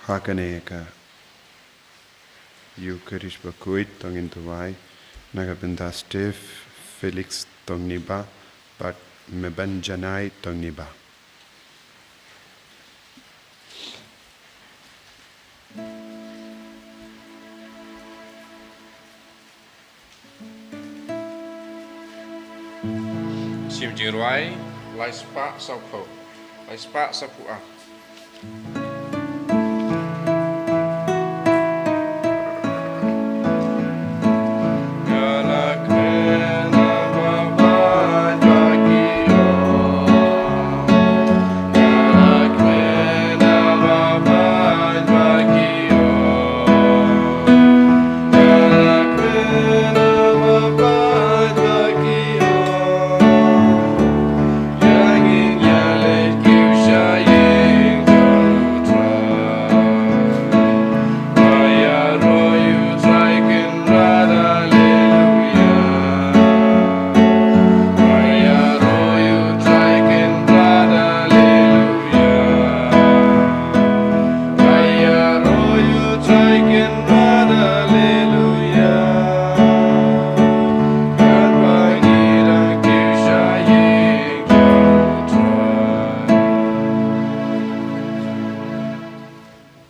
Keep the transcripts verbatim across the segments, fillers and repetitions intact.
Ha kane ka Eucharist bakhuid to ngin duwai na ka bynta Steve Felix Tongniba bad Meban Janai Tongniba. Shim jingrwai lai spah sawphew, lai spah sawphew ar.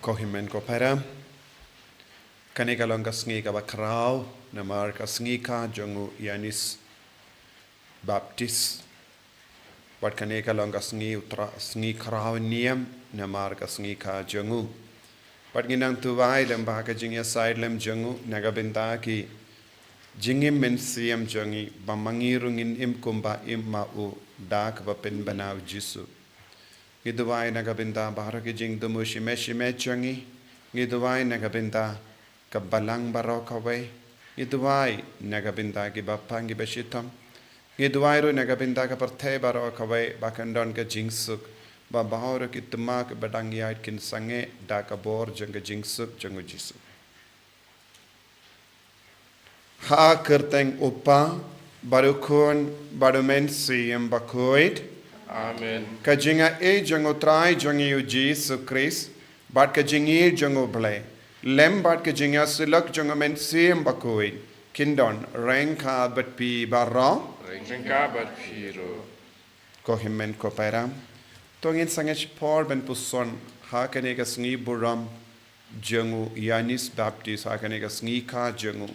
Ko hynmen ko para, kane ka long ka sngi kaba khraw namar ka sngi kha jong u Ïanis Baptis. Bad kane ka long ka sngi u Trai, sngi khraw niam namar ka sngi kha jong u. Bad ngin nang duwai lem ha ka jingïasaid lem jong u na ka bynta ki jingim mynsiem jong ngi, ba ma ngi ruh ngin im kumba im ma u da kaba pynbna u Jisu. Ngi duwai na ka bynta baroh ki jingthmu shimet shimet jong ngi. Ngi duwai na ka bynta ka balang baroh kawei. Ngi duwai na ka bynta kiba pang kiba shitom. Ngi duwai ruh na ka bynta ka pyrthei baroh kawei ba kan don ka jingsuk, ba baroh ki tnat kiba dang ïaid kin sangeh da ka bor jong ka jingsuk jong u Jisu. Ha ka kyrteng u Kpa bad u Khun bad u Mynsiem Bakhuid. Amen. Ka jingaiei jong u Trai jong ngi u Jisu Khrist bad ka jingïeit jong u Blei lem bad ka jingïasyllok jong u Mynsiem Bakhuid kin don ryngkat bad phi baroh. Ryngkat bad phi ruh. Ko hynmen ko para, to ngin sangeh shipor ban puson ha kane ka sngi burom jong u Ïanis Baptis, ha kane ka sngi kha jong u,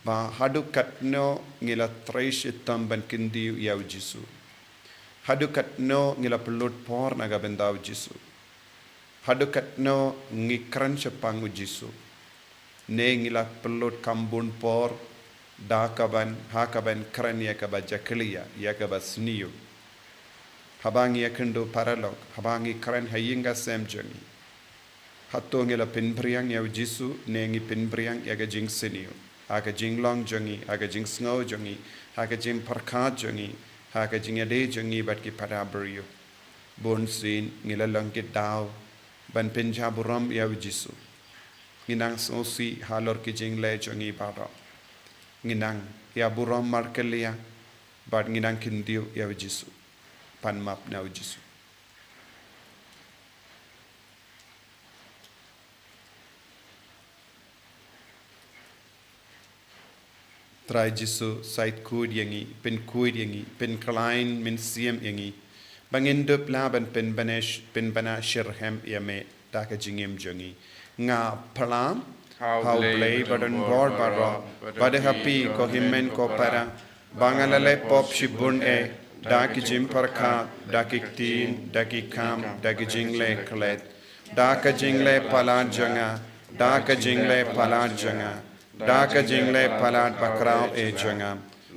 ba haduh katno ngi la trei shitom ban kyntiew ïa u Jisu. Haduh katno ngi la pynlut por na ka bynta u Jisu. Haduh katno ngi kren shaphang u Jisu. Ne ngi la pynlut kam bun por da kaban, ha kaban kren ïa kaba jakhlia, ïa kaba sniew. Haba ngi ïakynduh paralok, haba ngi kren ha ïing ha sem jong ngi, hato ngi la pynphriang ïa u Jisu ne ngi pynphriang ïa ka jingsniew? Ha ka jinglong jong ngi, ha ka jingsngew jong ngi, ha ka jingpyrkhat jong ngi, ha ka jingïadei jong ngi bad ki para briew. Bunsien ngi la long ki daw ban pynjah burom ïa u Jisu. Ngi nang sngewsih halor ki jingleh jong ngi baroh. Ngi nang ïa burom markylliang bad ngi nang kyntiew ïa u Jisu. Pan map na u Jisu. Trai Jisu, said khuid ïa ngi, pynkhuid ïa ngi, pynkhlaiñ mynsiem ïa ngi, ba ngin dup lah ban pynbna sh-, pynbna shitrhem ïa me da ka jingim jong ngi. Nga phla ha u Blei ba don bor baroh, bad ha phi ko hynmen ko para, ba nga la leh pop shibun eh, da ki jingpyrkhat, da ki ktien, da ki kam, da ki jingleh klet, da ka jingleh palat jong nga, da ka jingleh palat jong nga, da ka jingleh palat bakhraw eh jong nga.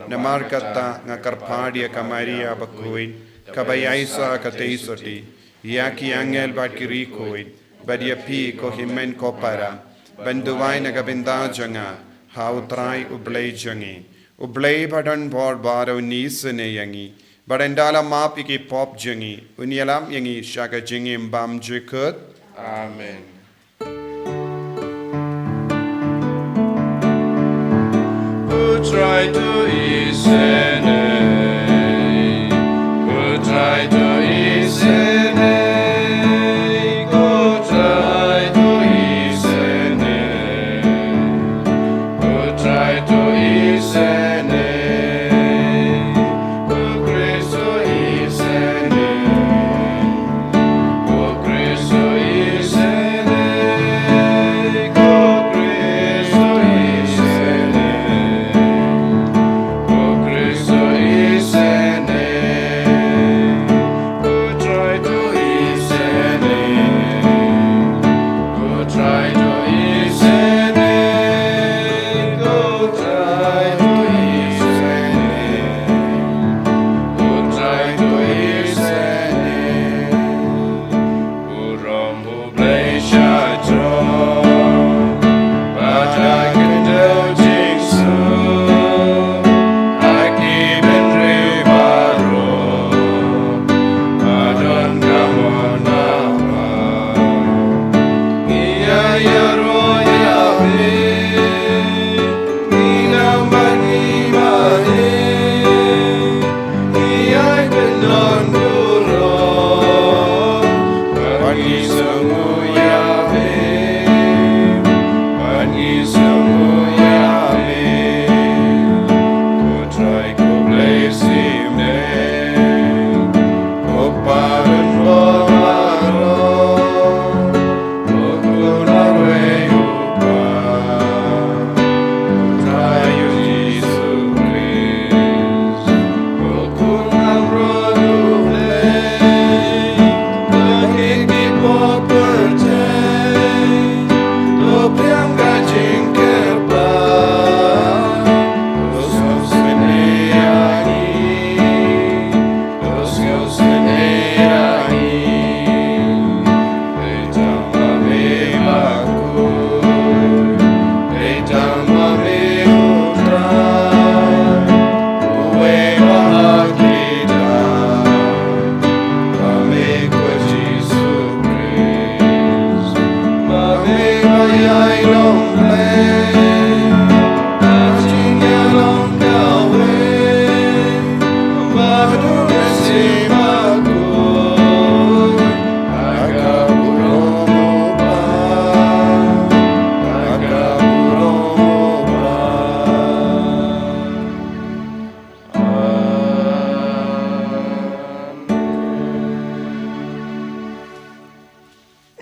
Namar kata nga kyrpad ïa ka Maria bakhuid, kaba ïaisah ha ka tei sotti, ïa ki angel bad ki riewkhuid, bad ïa phi ko hynmen ko para, ban duwai na ka bynta jong nga ha u Trai u Blei jong ngi. U Blei ba don bor baroh un isynei ïa ngi, bad un da la map ïa ki pop jong ngi, un ïalam ïa ngi sha ka jingim bymjukut. Amen. U Trai to isynei, u Trai to isynei, u Trai to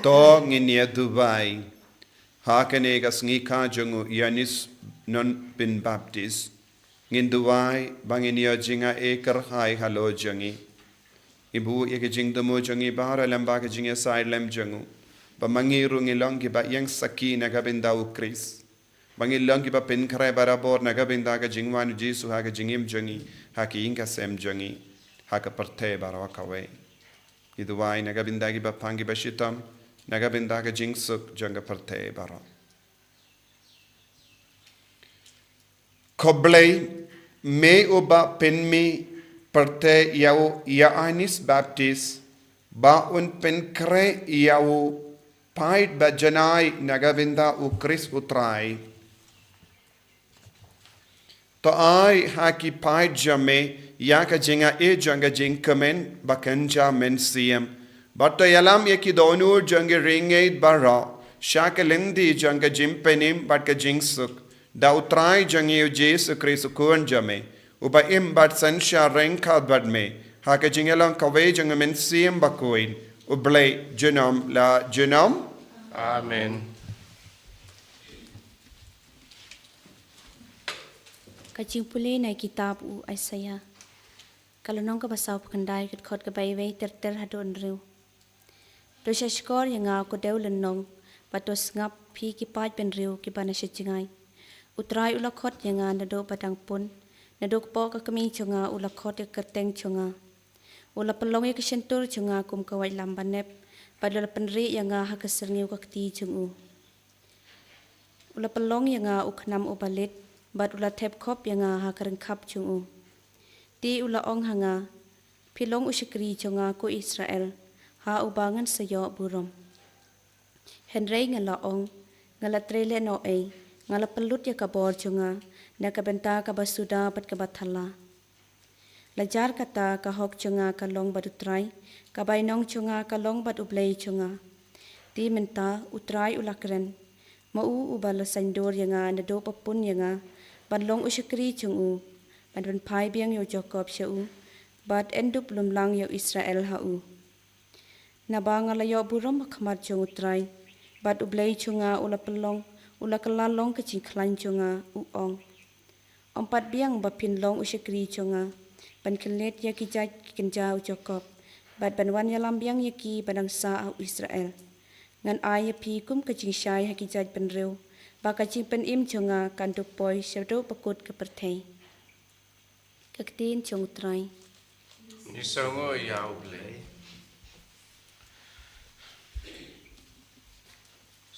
To ngin ïa duwai. Ha kane ka sngi kha jong u Ïoannis Nonpynbaptis, ngin duwai ba ngin ïoh jingaiei kyrhai halor jong ngi. Ngi buh ïa ka jingthmu jong ngi baroh lem bad ka jingïasaid lem jong u, ba ma ngi ruh ngin long kiba ïeng sakhi na ka bynta u Khrist, ba ngin long kiba pynkhreh barabor na ka bynta ka jingwan u Jisu ha ka jingim jong ngi, ha ka ïing ka sem jong ngi, ha ka pyrthei baroh kawei. Ngi duwai na ka bynta kiba pang kiba shitom, na ka bynta ka jingsuk jong ka pyrthei baroh. Khublei, me uba pynmih pyrthei ïa u Ïoannis Baptis, ba un pynkhreh ïa u paid ba janai na ka bynta u Khrist u Trai. To ai ha ki paid jong me ïa ka jingaiei jong ka jingkmen ba kynja mynsiem. Bad to ïalam ïa ki dohnud jong ki riewngeit baroh sha ka lynti jong ka jingpynim bad ka jingsuk, da u Trai jong ngi u Jisu Khrist u Khun jong me, uba im bad synshar ryngkat bad me ha ka jingïalong kawei jong u Mynsiem Bakhuid, U Blei junom la junom. Amen. Ka jingpule na kitab u Isaiah. Ka lynnong kaba sawphew khyndai, ka dkhot kaba wei ter ter haduh hynriew. To shahshkor ïa nga, ko dewlynnong, bad to sngap, phi ki paid bynriew kiba na sha jngai. U Trai u la khot ïa nga naduh ba dang pun, naduh kpoh ka kmie jong nga u la khot ïa ka kyrteng jong nga. U la pynlong ïa ka shyntur jong nga kum ka waitlam ba nep, bad u la pynrieh ïa nga ha ka syrngiew ka kti jong u. U la pynlong ïa nga u khnam uba lit, bad u la thep khop ïa nga ha ka ryngkhap jong u. Te u la ong ha nga, phi long u shakri jong nga ko Israel, ha uba ngan sa ïoh burom. Hynrei nga la ong, nga la trei lehnohei, nga la pynlut ïa ka bor jong nga na ka bynta kaba suda bad kaba thala. La jar kata, ka hok jong nga ka long bad U Trai, ka bainong jong nga ka long bad U Blei jong nga. Te mynta U Trai u la kren, ma u uba la saiñdur ïa nga naduh ba pun ïa nga, ban long u shakri jong u, bad ban phai biang ïa u Jakob sha u, bad yn dup lumlang ïa u Israel ha u. Naba nga la ïoh burom ha khmat jong U Trai, bad U Blei jong nga u la pynlong, u la kylla long ka jingkhlaiñ jong nga, u ong, ym pat biang ba phin long u shakri jong nga, ban khyllid ïa ki jait ki kynja u Jakob, bad ban wan ïalam biang ïa ki ba dang sah ha u Israel. Ngan ai ïa phi kum ka jingshai ha ki jait bynriew, ba ka jingpynim jong nga kan dup poi shaduh ba kut ka pyrthei. Ka ktien jong U Trai. Ngi sngew ïa U Blei.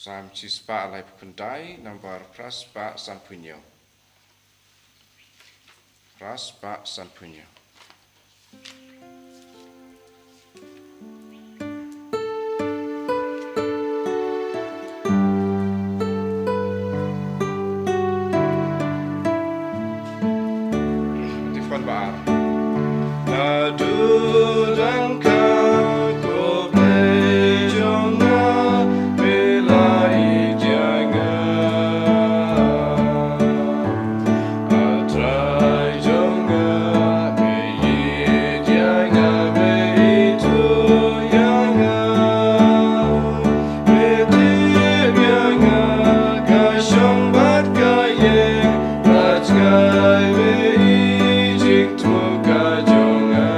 Salm shispah laiphew khyndai, nambar phra spah sanphew hynñiew. Phra spah sanphew hynñiew. Naduh dang kha ko Blei jong nga, me la ïeit ïa nga. A Trai jong nga, me ïeit ïa nga, me ithuh ïa nga. Me tip ïa nga, ka shong bad ka ïeng, bad nga me i jingthoh ka jong nga.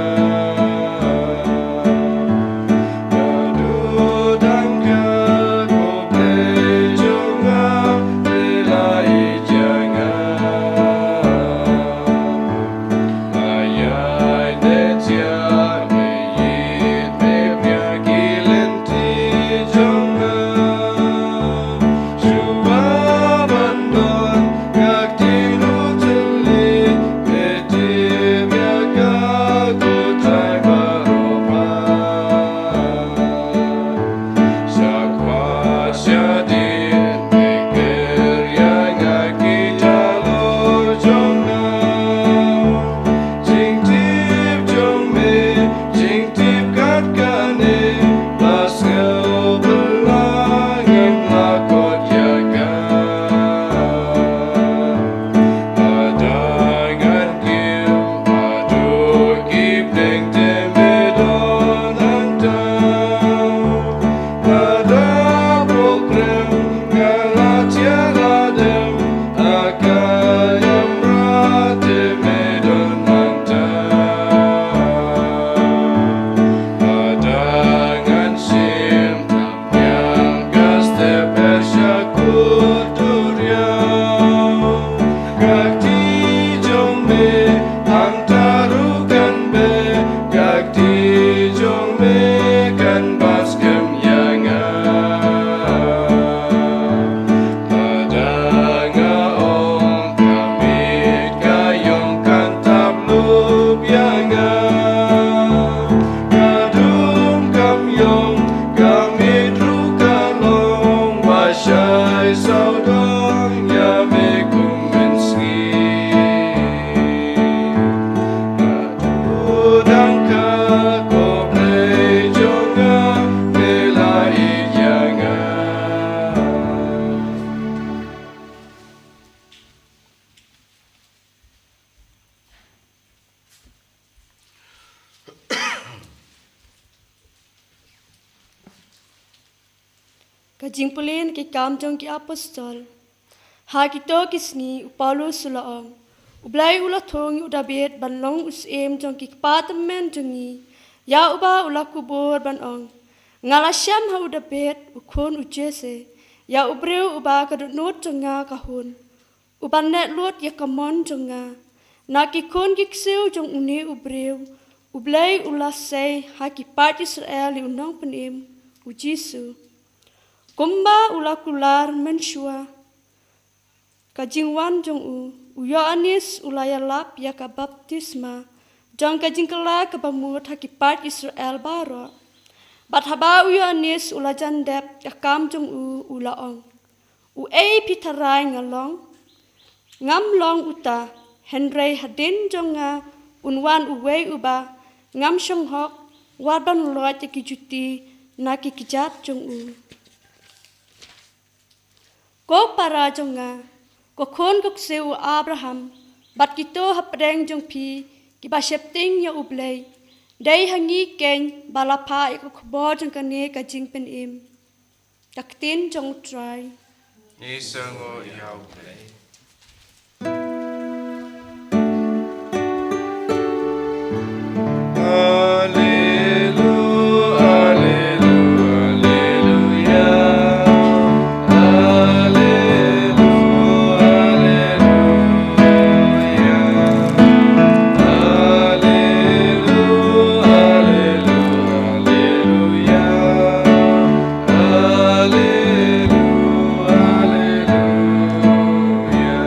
Ka jingpule na ki Kam jong ki Apostol. Ha kito ki sngi u Paulus u la ong, U Blei u la thung ïa u David ban long u syiem jong ki kpa tymmen jong ngi, ïa uba u la kubur ban ong, Nga la shem ha u David, u khun u Jesse, ïa u briew uba ka dohnud jong nga ka hun, uban leh lut ïa ka mon jong nga. Na ki khun ki ksiew jong une u briew, U Blei u la sei ha ki paid Israel ïa u Nongpynim, u Jisu. Kumba u la kular mynshuwa ka jingwan jong u, u Ïoannis u la ïalap ïa ka baptisma jong ka jingkylla kaba mut ha ki paid Israel baroh. Bad haba u Ïoannis u la jan dep ïa ka kam jong u, u la ong, Uei phi tharai nga long? Ngam long uta, hynrei hadien jong nga un wan uwei uba ngam shong hok, wat ban loit ïa ki juti na ki kjat jong u. Ko para jong nga, ko khun ko ksiew u Abraham, bad kito hapdeng jong phi kiba sheptieng ïa U Blei, dei ha ngi keiñ ba la phah ïa ka khubor jong kane ka jingpynim. Ka ktien jong U Trai. Ngi sngew ïa U Blei. Alleluia, alleluia, alleluia. Alleluia, alleluia. Alleluia, alleluia. Alleluia, alleluia.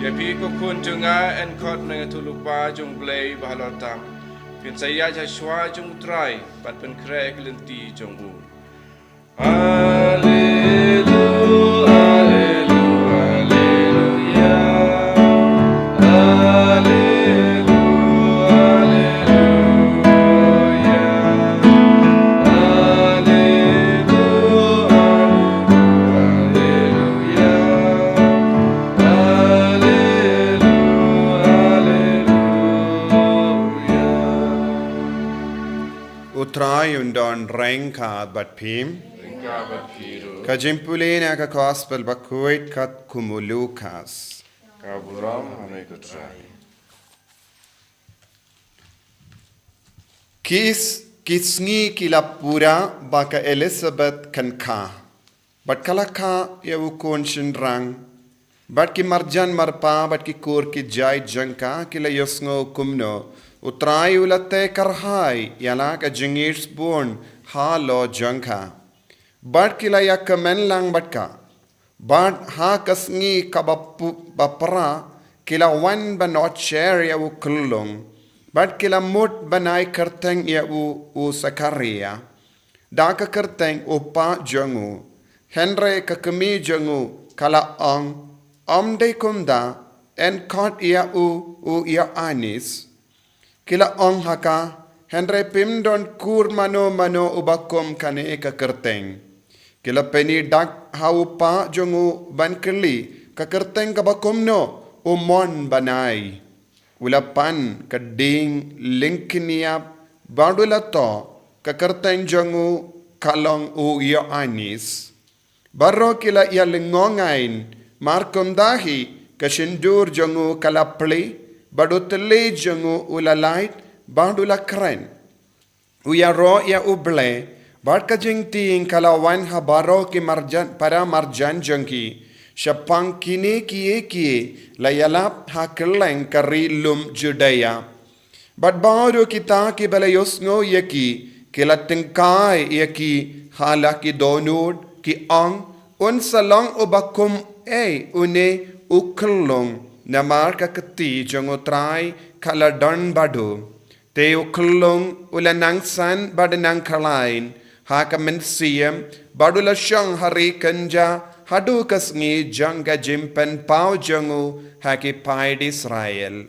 Ïa phi ko khun jong nga, yn khot na ka kyrteng U Kpa jong U Blei ba halor tam. Phin sa ïaid ha shuwa jong U Trai bad pynkhreh ïa ka lynti jong u. Alleluia, alleluia, alleluia. Alleluia, alleluia. Alleluia, alleluia. Alleluia, alleluia. U Trai un don ryngkat bad phi. Ryngkat bad phi ruh. Ka jingpule na ka Gospel bakhuid katkum u Lukas. Ka burom ha me ko Trai. Ki s-, ki sngi ki la pura ba ka Elisabeth kan kha. Bad ka la kha ïa u khun shynrang. Bad ki marjan marpa bad ki kur ki jait jong ka ki la ïohsngew kumno U Trai u la teh kyrhai ïa la ka jingïeit bun halor jong ka. Bad ki la ïakmen lang bad ka. Bad ha ka sngi kaba pu-, ba phra, ki la wan ban ot sher ïa u khyllung. Bad ki la mut ban ai kyrteng ïa u, u Sakaria. Da ka kyrteng u pa jong u. Hynrei ka kmie jong u ka la ong, ym dei kumta, yn khot ïa u, u Ïoannis. Ki la ong ha ka, hynrei phim don kur mano mano uba kum kane ka kyrteng. Ki la pynïaid ha u pa jong u ban kylli, ka kyrteng kaba kumno u mon ban ai. U la pan ka dieng lyngkniap bad u la thoh, ka kyrteng jong u ka long u Ïoannis. Baroh ki la ïalyngngoh ngan, mar kumta hi, ka shyntur jong u ka la plie, bad u tylli jong u u la lait, bad u la kren. U ïaroh ïa U Blei, bad ka jingtieng ka la wan ha baroh ki marjan, para marjan jong ki, shaphang kine kiei kiei, la ïalap ha kylleng ka ri lum Judia. Bad baroh kita kiba la ïohsngew ïa ki, ki la tyngkai ïa ki ha la ki dohnud, ki ong, un sa long uba kum ei une u khyllung, namar ka kti jong U Trai ka la don bad u. Te u khyllung u la nang san bad nang khlaiñ, ha ka mynsiem, bad u la shong ha ri kynja, haduh ka sngi jong ka jingpynpaw jong u ha ki paid Israel.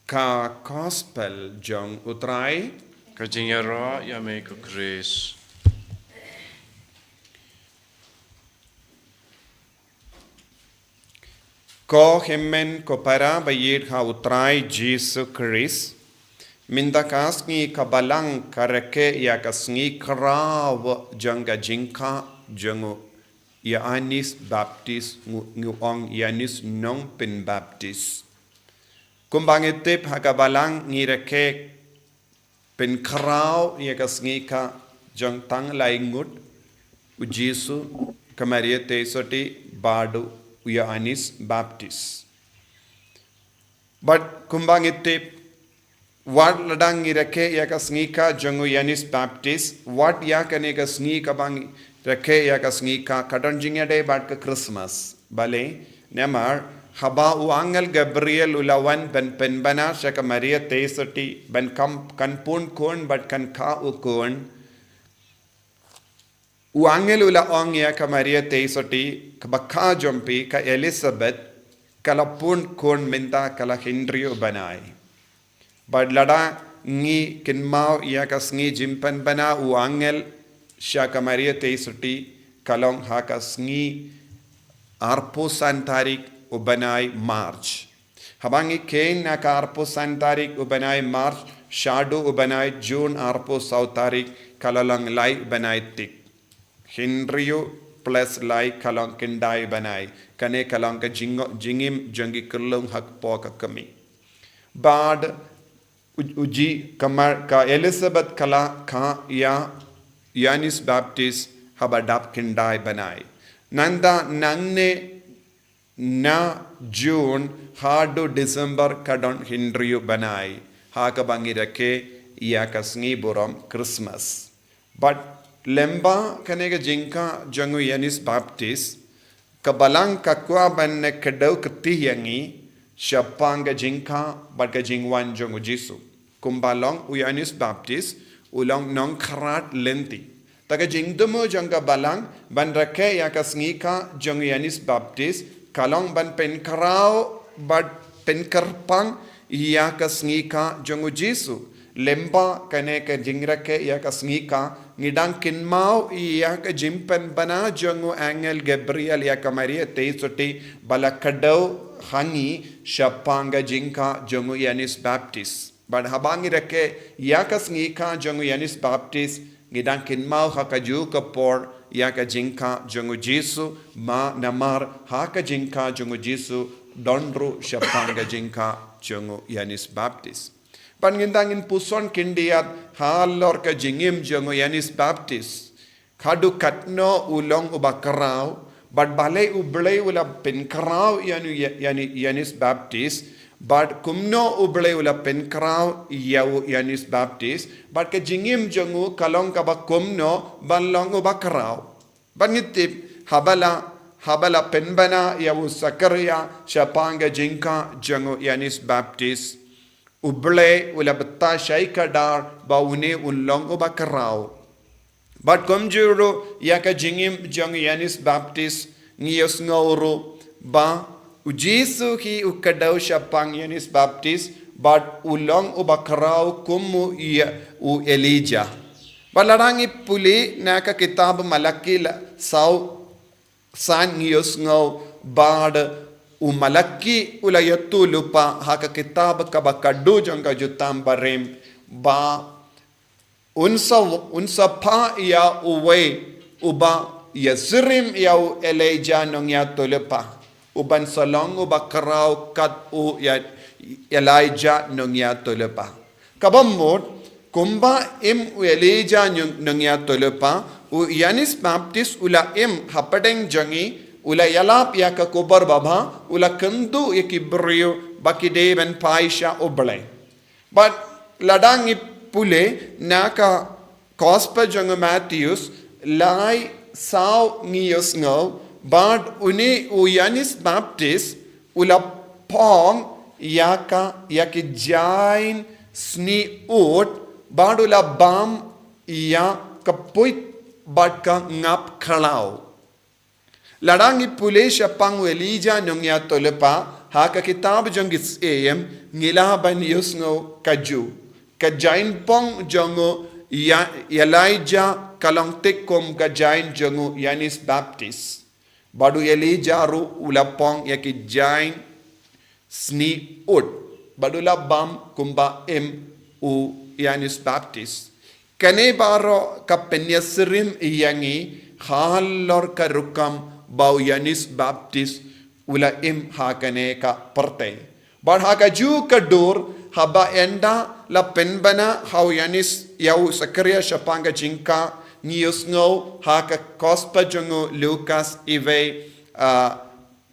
Ka Gospel jong U Trai. Ka jingïaroh ïa me ko Khrist. Ko hynmen ko para ba ïeit ha U Trai Jisu Khrist. Mynta ka sngi ka Balang ka rakhe ïa ka sngi khraw jong ka jingkha jong u Ïoannis Baptist, ngi ong Ïoannis Nongpynbaptis. Kumba ngi tip ha ka Balang ngi rakhe pynkhraw ïa ka sngi kha jong tang lai ngut, u Jisu, ka Maria Theisotti bad u Ïoannis Baptist. Bad kumba ngi tip, wat lada ngi rakhe ïa ka sngi kha jong u Ïoannis Baptist, wat ïa kane ka sngi kaba ngi rakhe ïa ka sngi kha, ka don jingïadei bad ka Christmas. Balei? Namar haba u angel Gabriel u la wan ban pynbna sha ka Maria Theisotti ban kan pun khun bad kan kha u khun, u angel u la ong ïa ka Maria Theisotti, kaba kha jong phi, ka Elizabeth, ka la pun khun mynta ka la hynriew bnai. Bad lada ngi kynmaw ïa ka sngi jingpynbna u angel sha ka Maria Theisotti, ka long ha ka sngi arphew san tarik u bnai March. Haba ngi kheiñ na ka arphew san tarik u bnai March shaduh u bnai June arphew saw tarik, ka la long lai bnai tik. Hynriew plus lai ka long khyndai bnai. Kane ka long ka jingim jong ki khyllung ha kpoh ka kmie. Bad u, u Ji, ka Elizabeth ka la kha ïa u Ïoannis Baptist haba dap khyndai bnai. Nangta nangne na June haduh December ka don hynriew bnai, ha kaba ngi rakhe ïa ka sngi burom Christmas. Bad lyngba kane ka jingkha jong u Ïoannis Baptist, ka Balang ka kwah ban kdew kti ïa ngi shaphang ka jingkha bad ka jingwan jong u Jisu. Kumba long u Ïoannis Baptist u long nongkhrad lynti. Ta ka jingthmu jong ka Balang ban rakhe ïa ka sngi kha jong u Ïoannis Baptist ka long ban pynkhraw bad pynkyrpang ïa ka sngi kha jong u Jisu. Lyngba kane ka jingrakhe ïa ka sngi kha, ngi dang kynmaw ïa ka jingpynbna jong u angel Gabriel ïa ka Maria Theisotti ba la kdew ha ngi shaphang ka jingkha jong u Ïoannis Baptist. Bad haba ngi rakhe ïa ka sngi kha jong u Ïoannis Baptist, ngi dang kynmaw ha kajuh ka por ïa ka jingkha jong u Jisu, namar ha ka jingkha jong u Jisu don ruh shaphang ka jingkha jong u Ïoannis Baptist. Bad ngin dang ngin puson khyndiat halor ka jingim jong u Ïoannis Baptist. Haduh katno u long uba khraw, bad balei U Blei u la pynkhraw ïa u Ïoannis Baptist, bad kumno U Blei u la pynkhraw ïa u Ïoannis Baptist, bad ka jingim jong u ka long kaba kumno ban long uba khraw. Bad ngi tip haba la, haba la pynbna ïa u Sakaria shaphang ka jingkha jong u Ïoannis Baptist, U Blei u la batai shai kdar ba une un long uba khraw. Bad kumjuh ruh ïa ka jingim jong u Ïoannis Baptist ngi ïohsngew ruh ba u Jisu hi u kdew shaphang u Ïoannis Baptist bad u long uba khraw kum u Elijah. Bad lada ngi pule na ka kitab Malaki la saw san ngi ïohsngew ba u Malaki u la ïathuhlypa ha ka kitab kaba khadduh jong ka Jutang Barim ba un sa, un sa phah ïa uwei uba ïasyriem ïa u Elijah nongïathuhlypa, uban sa long uba khraw kat u Elijah nongïathuhlypa. Kaba mut, kumba im u Elijah nongïathuhlypa, u Ïoannis Baptist u la im hapdeng jong ngi, u la ïalap ïa ka khubor babha, u la kyntu ïa ki briew ba ki dei ban phai sha U Blei. Bad lada ngi pule na ka Gospel jong u Mathaios lai saw ngi ïohsngew ba une u Ïoannis Baptist u la phong ïa ka, ïa ki jaiñ snieh ud bad u la bam ïa ka puit bad ka ngap khlaw. Lada ngi pule shaphang u Elijah nongïathuhlypa ha ka kitab jong ki Syiem ngi lah ban ïohsngew kajuh. Ka jaiñ phong jong u Elijah ka long thik kum ka jaiñ jong u Ïoannis Baptist. Bad u Elijah ruh u la phong ïa ki jaiñ snieh ud bad u la bam kumba im u Ïoannis Baptist. Kane baroh ka pynïasyriem ïa ngi halor ka rukom ba u Ïoannis Baptist u la im ha kane ka pyrthei. Bad ha kajuh ka dur, haba ynda la pynbna ha u Ïoannis ïa u Sakaria shaphang ka jingkah, ngi ïohsngew ha ka Gospel jong u Lukas iwei, ah,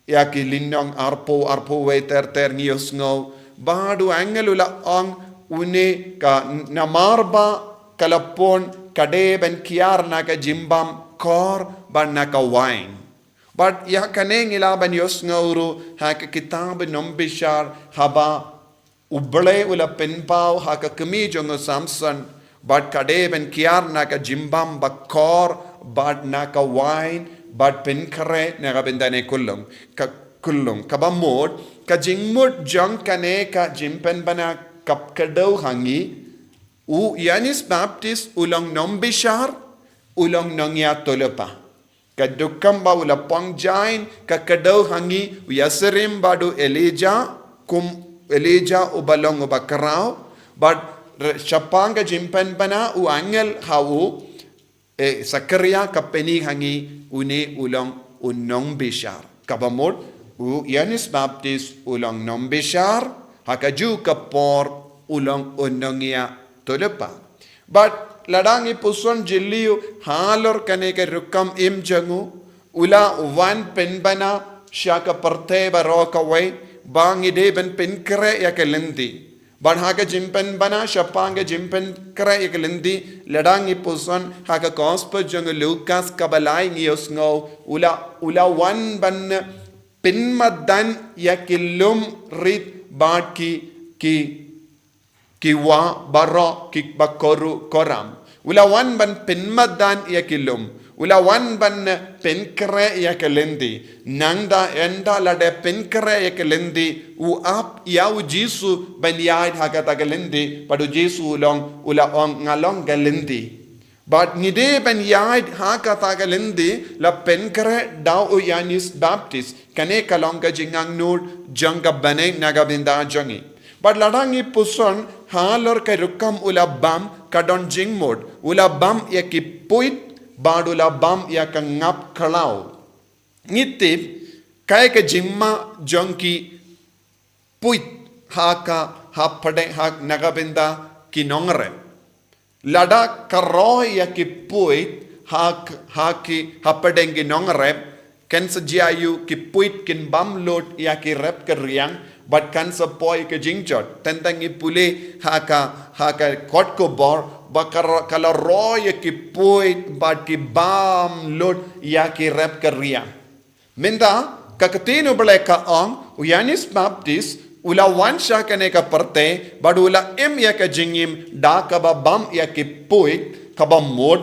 ïa ki lynnong arphew, arphew wei ter ter ngi ïohsngew ba u angel u la ong, une ka, namar ba ka la pun ka dei ban kiar na ka jingbam kor bad na ka wain. Bad ïa kane ngi lah ban ïohsngew ruh ha ka kitab Nongbishar, haba U Blei u la pynpaw ha ka kmie jong u Samson, bad ka dei ban kiar na ka jingbam ba kor bad na ka wain, bad pynkhreh na ka bynta ne khyllung. Ka khyllung, kaba mut, ka jingmut jong kane ka jingpynbna kaba kdew ha ngi, u Ïoannis Baptist u long nongbishar, u long nongïathuhlypa. Ka dei kumba u la pynjah, ka kdew ha ngi, u ïasyriem bad u Elijah, kum Elijah uba long uba khraw, bad re-, shaphang ka jingpynbna u angel ha u, eh, Sakaria ka pyni ha ngi une u long u nongbishar. Kaba mut, u Ïoannis Baptist u long nongbishar, ha kajuh ka por u long u nongïathuhlypa. Bad lada ngi puson jylliew halor kane ka rukom im jong u, u la wan pynbna sha ka pyrthei baroh kawei, ba ngi dei ban pynkhreh ïa ka lynti. Bad ha ka jingpynbna shaphang ka jingpynkhreh ïa ka lynti, lada ngi puson ha ka Gospel jong u Lukas kaba lai ngi ïohsngew, u la, u la wan ban pynmadan ïa ki lum rit bad ki, ki ki wah baroh kiba khuid khuram. U la wan ban pynmadan ïa ki lum. U la wan ban pynkhreh ïa ka lynti. Nangta ynda la dep pynkhreh ïa ka lynti, u ap ïa u Jisu ban ïaid ha kata ka lynti, bad u Jisu u long, u la ong nga long ka lynti. Bad ngi dei ban ïaid ha kata ka lynti la pynkhreh da u Ïoannis Baptist. Kane ka long ka jingangnud jong ka bneng na ka bynta jong ngi. Bad lada ngi puson halor ka rukom u la bam, ka don jingmut, u la bam ïa ki puit, bad u la bam ïa ka ngap khlaw. Ngi tip, kaei ka jingma jong ki puit ha ka, hapdeng, ha na ka bynta ki nongrep. Lada ka roi ïa ki puit ha k-, ha ki, hapdeng ki nongrep, kan sa jia ïa u ki puit kin bam lut ïa ki rep ki riang, bad kan sa poi ka jingjot. Tang tang ngi pule ha ka, ha ka kot khubor, ba ka ro-, ka la roi ïa ki puit, bad ki bam lut ïa ki rep ki riang. Mynta, ka ktien U Blei ka ong, u Ïoannis Baptist, u la wan sha kane ka pyrthei, bad u la im ïa ka jingim, da kaba bam ïa ki puit, kaba mut,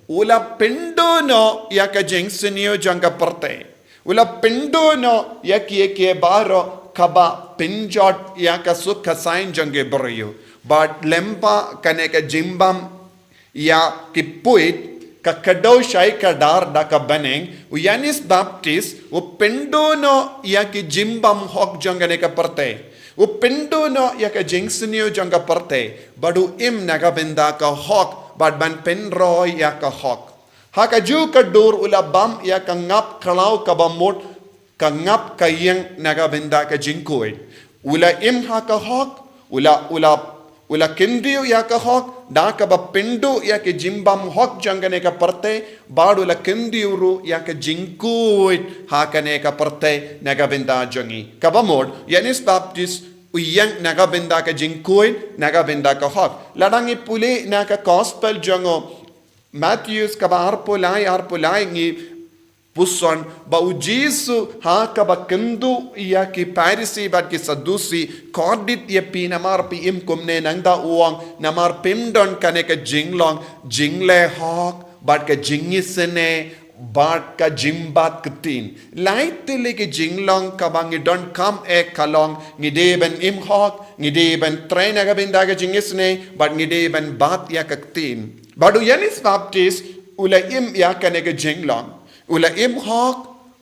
u la pynduh noh ïa ka jingsniew jong ka pyrthei. U la pynduh noh ïa kiei kiei baroh kaba pynjot ïa ka suk ka saiñ jong ki briew. Bad lyngba kane ka jingbam ïa ki puit, ka kdew shai kdar da ka bneng, u Ïoannis Baptist, u pynduh noh ïa ki jingbymhok jong kane ka pyrthei. U pynduh noh ïa ka jingsniew jong ka pyrthei, bad u im na ka bynta ka hok, bad ban pynroi ïa ka hok. Ha kajuh ka dur u la bam ïa ka ngap khlaw kaba mut, ka ngap ka ïeng na ka bynta ka jingkhuid. U la im ha ka hok, u la, u la, u la kyntiew ïa ka hok, da kaba pynduh ïa ki jingbymhok jong kane ka pyrthei, bad u la kyntiew ruh ïa ka jingkhuid ha kane ka pyrthei na ka bynta jong ngi. Kaba mut, u Ïoannis Baptist, u ïeng na ka bynta ka jingkhuid, na ka bynta ka hok. Lada ngi pule na ka gospel jong u Mathaios kaba arphew lai, arphew lai ngi puson ba u Jisu ha kaba kynduh ïa ki Pharisi bad ki Saddusi, kordit ïa phi namar phi im kumne, nangta u ong namar phim don kane ka jinglong, jingleh hok, bad ka jingisynei, bad ka jingbat ktien. Lai tylli ki jinglong kaba ngi donkam eh ka long, ngi dei ban im hok, ngi dei ban trei na ka bynta ka jingisynei, bad ngi dei ban bat ïa ka ktien. Bad u Ïoannis Baptist, u la im ïa kane ka jinglong. U la im hok,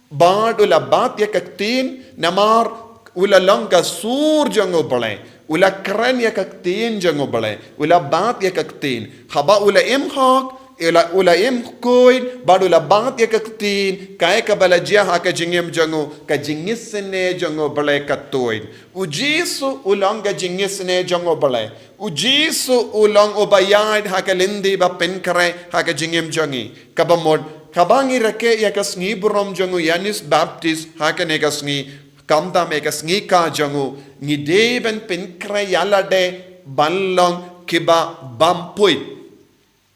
bad u la bat ïa ka ktien, namar u la long ka sur jong U Blei. U la kren ïa ka ktien jong U Blei, u la bat ïa ka ktien. Haba u la im hok, u la, u la im khuid, bad u la bat ïa ka ktien, kaei kaba la jia ha ka jingim jong u, ka jingisynei jong U Blei ka tuid. U Jisu u long ka jingisynei jong U Blei. U Jisu u long uba ïaid ha ka lynti ba pynkhreh ha ka jingim jong ngi. Kaba mut, haba ngi rakhe ïa ka sngi burom jong u Ïoannis Baptist ha kane ka sngi, khamtam ïa ka sngi ka jong u, ngi dei ban pynkhreh ïa lade ban long kiba bympuit.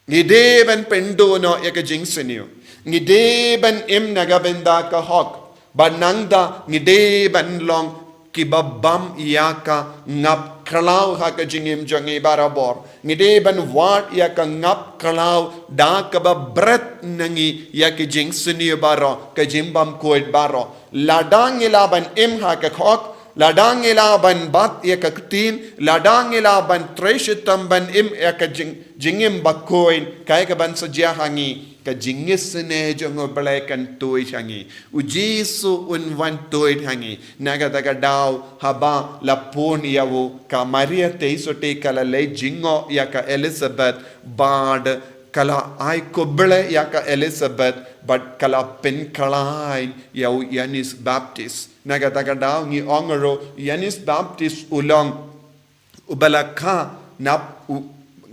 Ngi dei ban pynduh noh ïa ka jingsniew. Ngi dei ban im na ka bynta ka hok. Bad nangta ngi dei ban long kiba bam ïa ka ngap khlaw ha ka jingim jong ngi barabor. Ngi dei ban wad ïa ka ngap khlaw da kaba bret na ngi ïa ka jingsniew baroh, ka jingbymkhuid baroh. Lada ngi lah ban im ha ka hok, lada ngi lah ban bat ïa ka ktien, lada ngi lah ban trei shitom ban im ïa ka jing, jingim bakhuid, kaei kaban sa jia ha ngi, ka jingisynei jong U Blei kan tuid ha ngi. U Jisu un wan tuid ha ngi. Na kata ka daw haba la pun ïa u, ka Maria Theisotti ka la leit jngoh ïa ka Elizabeth, bad ka la ai khublei ïa ka Elizabeth, bad ka la pynkhlaiñ ïa u Ïoannis Baptist. Na kata ka daw ngi ong ruh Ïoannis Baptist u long uba la kha na, u,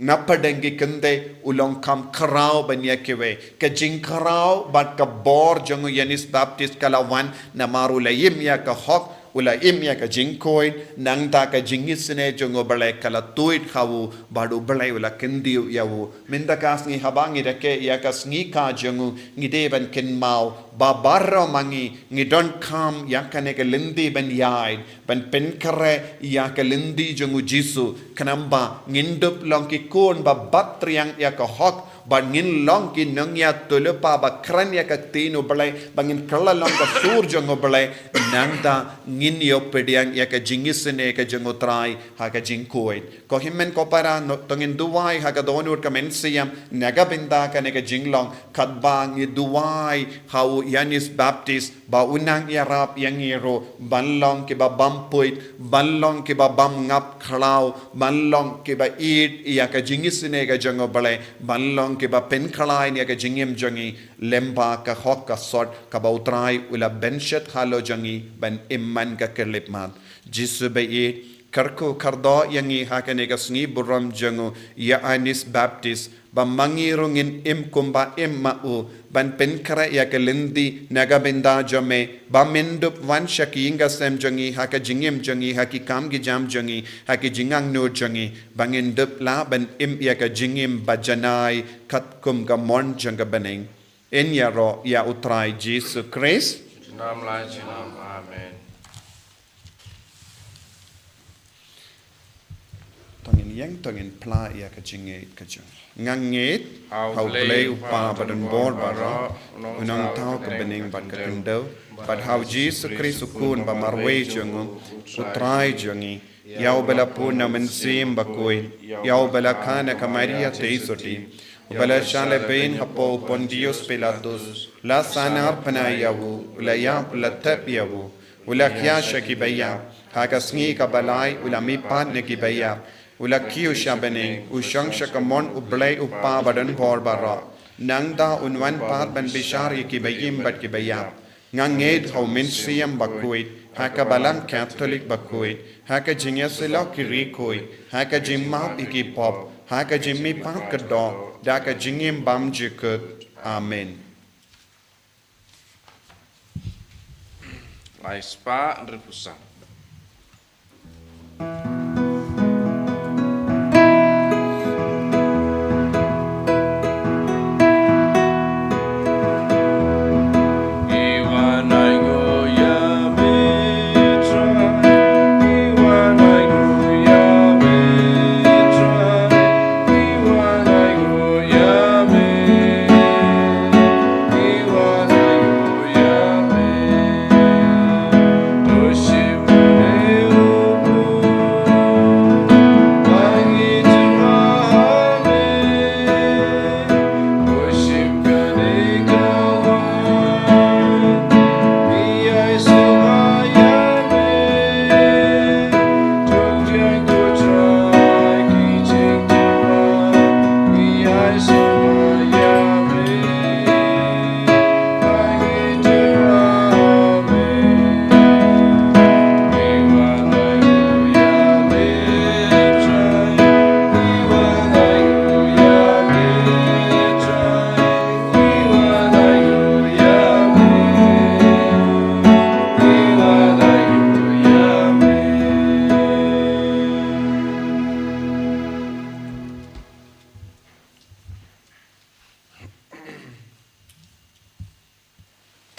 na pdeng ki kynthei, u long kham khraw ban ïa kiwei. Ka jingkhraw bad ka bor jong u Ïoannis Baptist ka la wan namar u la im ïa ka hok, u la im ïa ka jingkhuid, nangta ka jingisynei jong U Blei ka la tuid ha u, bad U Blei u la kyntiew ïa u. Mynta ka sngi haba ngi rakhe ïa ka sngi ka jong u, ngi dei ban kynmaw ba baroh ma ngi ngi donkam ïa kane ka lynti ban ïaid, ban pynkhreh ïa ka lynti jong u Jisu, khnang ba ngin dup long ki khun ba bat triang ïa ka hok, ba ngin long ki nongïathuhlypa ba kren ïa ka ktien U Blei, ba ngin kylla long ka sur jong U Blei, nangta ngin ïoh pdiang ïa ka jingisynei ka jong U Trai ha ka jingkhuid. Ko hynmen ko para, to ngin duwai ha ka dohnud ka mynsiem na ka bynta kane ka jinglong, katba ngi duwai ha u Ïoannis Baptist ba un nang ïarap ïa ngi ruh ban long kiba bympuit, ban long kiba bym ngap khlaw, ban long kiba ïeit ïa ka jingisynei ka jong U Blei, ban long kiba pynkhlaiñ ïa ka jingim jong ngi lyngba ka hok ka sot kaba U Trai u la bynshet halor jong ngi ban im man ka khyllipmat. Jisu ba ïeit, kyrkhu kyrdoh ïa ngi ha kane ka sngi burom jong u Ïoannis Baptist, ba ma ngi ruh ngin im kumba im ma u, ban pynkhreh ïa ka lynti na ka bynta jong me, ba men dup wan sha ki ïing ka sem jong ngi, ha ka jingim jong ngi, ha ki kam ki jam jong ngi, ha ki jingangnud jong ngi, ba ngin dup lah ban im ïa ka jingim ba janai katkum ka mon jong ka bneng. Yn ïaroh ïa U Trai Jisu Khrist. Junom la junom. Amen. To ngin ïeng, to ngin phla ïa ka jingngeit ka jong. Nga ngeit ha U Blei U Kpa ba don bor baroh, U Nongthaw ka bneng bad ka khyndew, bad ha U Jisu Khrist U Khun ba marwei jong u, U Trai jong ngi, ïa uba la pun na u Mynsiem Bakhuid, ïa uba la kha na ka Maria Theisotti, uba la shah lehbeiñ hapoh u Pontius Pilatus, la sahnarphna ïa u, u la ïap, u la thep ïa u, u la khia sha ki baïap, ha ka sngi kaba lai u la mihpat na ki baïap, u la kiew sha bneng, u shong sha kamon U Blei U Kpa ba don bor baroh. Nangta un wan pat ban bishar ïa ki baïing bad ki baïap. Nga ngeit ha u Mynsiem Bakhuid, ha ka Balang Katholik bakhuid, ha ka jingïasyllok ki riewkhuid, ha ka jingmap ïa ki pop, ha ka jingmihpat ka doh, da ka jingim bymjukut. Amen. Lai spah hynriewphew saw.